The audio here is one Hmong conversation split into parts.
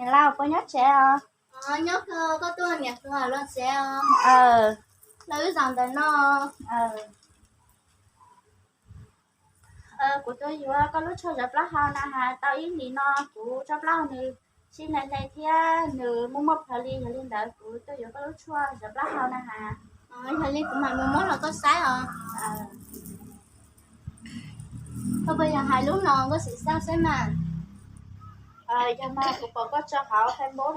Niam laus, puas nyob tsev os? Nyob, koj tuaj niam hluas los tsev os. Los wb zaum ntawm no. Kuv tuaj yuav koj lub tshuaj zov plaub hau na has, tau ib hlis no kuv tsob plaub hau nws sib hle hle thiab nws muaj muaj plhawv li, yog li ntawd kuv tuaj yuav koj lub tshuaj zov plaub hau na has. Yog li kuv mam mus muab los koj saib os. Koj puas yog hais lub no koj xav xav saib mas? Yog mas kuv pom koj tso hauv Facebook,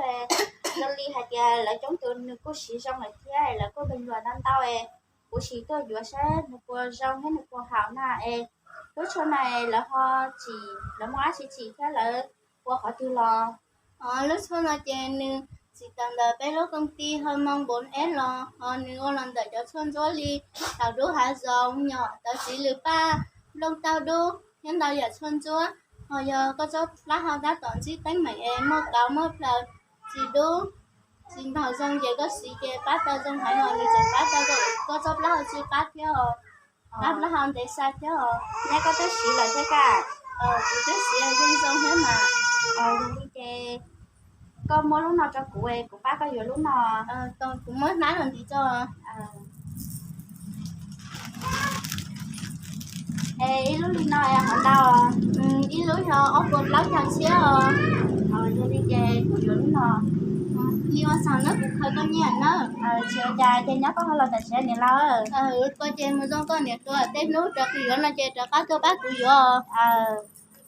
zoo li hais tias lawv coob tus nws kuj siv zoo lawm thiab lawv kuj nplees luas ntau ntau es kuv sim tuaj yuav saib nws puas zoo thiab nws puas haum na es lub tshuaj na lawv ho tsim, lawv muaj dab tsi tsim thiab lawv ua qhov twg los? Lub tshuaj no ces nws tsim tawm ntawm peb lub koom tij Hau Moos Npoo Eb los ho nws ua los ntawm cov tshuaj ntsuab li thaum dub hav zoov, nyom, tawv txiv lws paj, nplooj taub dub thiab ntau yam tshuaj ntsuab. Ho yog koj tsob plaub hau tab tom ntsib teeb meem es muaj kauv muaj plhaws, tsis dub tsis ntaug zoo ces koj siv ces pab tau zoo heev os, nws tseem pab tau koj tsob plaub hau tsw qab thiab os, pab plaub hau ntev sai thiab os. Neb koj twb siv lawm thiab kaj? Kuv twb siv yeej zoo thiab mas. Yog li ces koj muab lub no rau kuv es kuv pab koj yuav lub no. Kuv muab hnab los ntim tso. Es ib lub li no es hov ntau? Ib lub yog ob puas plaub caug tshiab os. Yog li ces kuv yuav lub no. Li ua tsaug nawb, kuv khaws koj nyiaj nawb. Tsis ua cas, ces nyob koj ho los tam sim niam laus. Koj ces mus zoo koj niam hluas, tej hnub rov qab yuav no ces rov qab tuaj pab kuv yuav os.